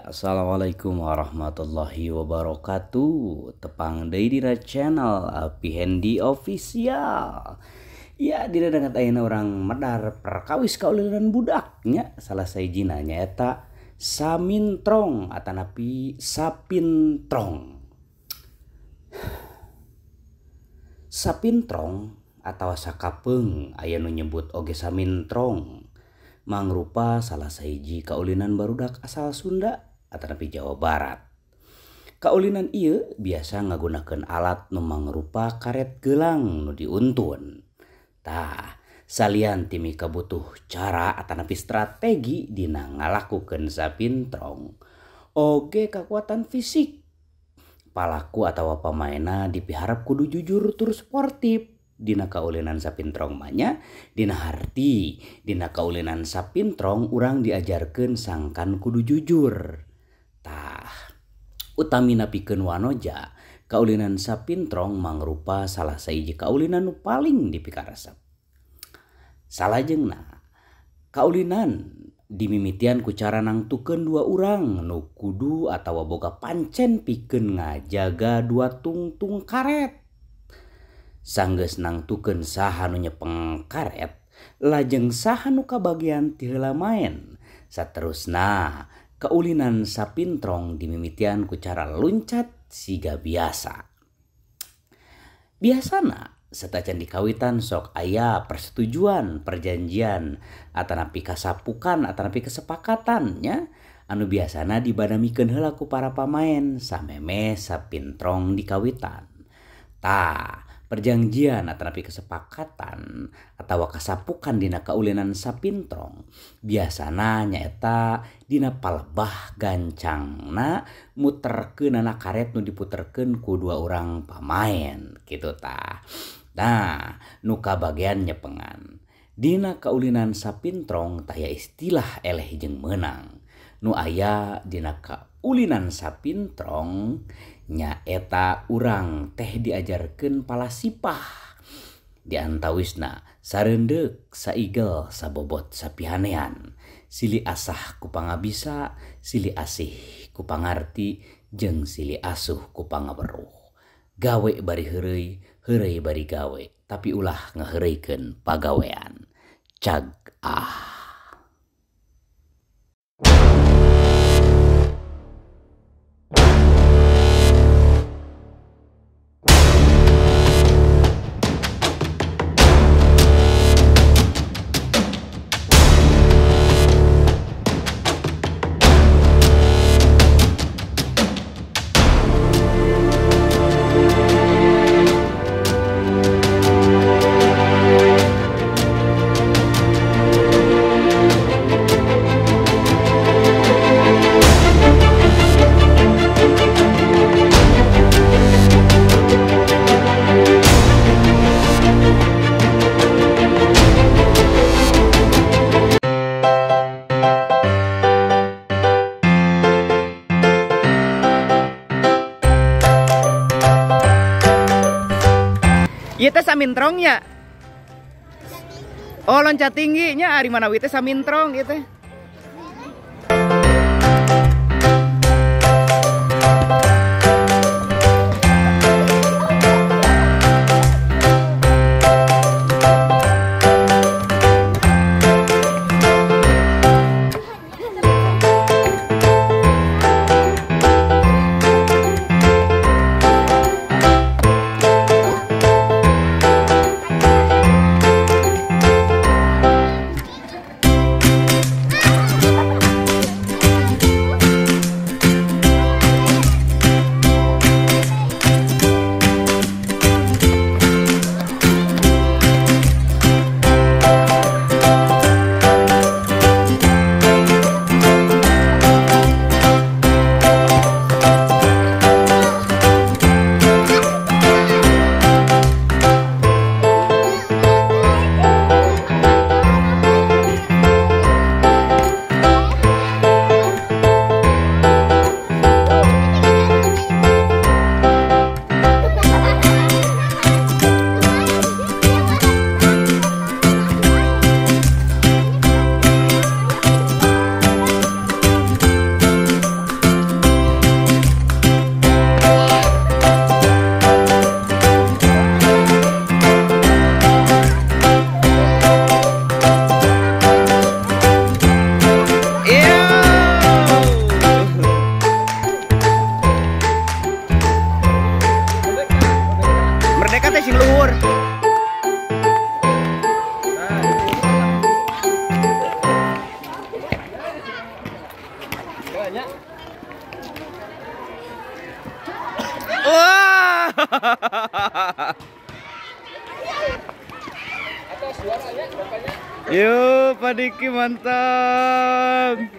Assalamualaikum warahmatullahi wabarakatuh. Tepang deui dina channel Api Hendi Official. Ya, dina danget ayeuna urang medar perkawis kaulinan budak nya. Salah sahijina nyaeta samintrong atanapi sapintrong. Sapintrong atawa sakapeung aya nu nyebut oge samintrong mangrupa salah sahiji kaulinan barudak asal Sunda atanapi Jawa Barat. Kaulinan ieu biasa ngagunakeun alat nu mangrupa karet gelang nu diuntun. Tah, salian ti mikabutuh cara atanapi strategi dina ngalakukeun sapintrong, oge kakuatan fisik. Palaku atawa pamaenna dipiharep kudu jujur tur sportif. Dina kaulinan sapintrong mah nya, dina harti dina kaulinan sapintrong urang diajarkeun sangkan kudu jujur. Tah, utamina pikeun wanoja, kaulinan sapintrong mangrupa salah sahiji kaulinan nu paling dipikaresep. Salajengna, kaulinan dimimitian ku cara nangtukeun dua urang nu kudu atawa boga pancen pikeun ngajaga dua tungtung karet. Sanggeus nangtukeun saha nu nyepeng karet, lajeng saha nu kabagian ti heula maen. Saterusna, kaulinan sapintrong dimimitian ku cara luncat siga biasa. Biasana satacan dikawitan sok aya persetujuan, perjanjian, atanapi kasapukan, atanapi kesepakatan nya, anu biasana dibadamikeun heula ku para pamaen sameme sapintrong dikawitan. Tah, perjanjian atanapi kesepakatan atawa kasapukan dina kaulinan sapintrong biasana nyaeta dina palebah gancangna muterkeunana karet nu diputerkeun ku dua urang pamaen kitu tah. Nah, nu kabagean nyepengan. Dina kaulinan sapintrong taya istilah eleh jeung meunang. Nu aya dina kaulinan sapintrong nyaeta urang teh diajarkeun palasipah. Di antawisna sareundeuk, saigel, sabobot, sapihanean, silih asah ku pangabisa, silih asih ku pangarti, jeung silih asuh ku pangaweruh. Gawe bari heureuy, heureuy bari gawe, tapi ulah ngaheureuykeun pagawean. Cag ah. Ieu teh samintrong nya. Oh, loncat tinggi nya, ari manawi teh samintrong ieu teh. sing luhur. Wah. Yo, Pak Diki mantap.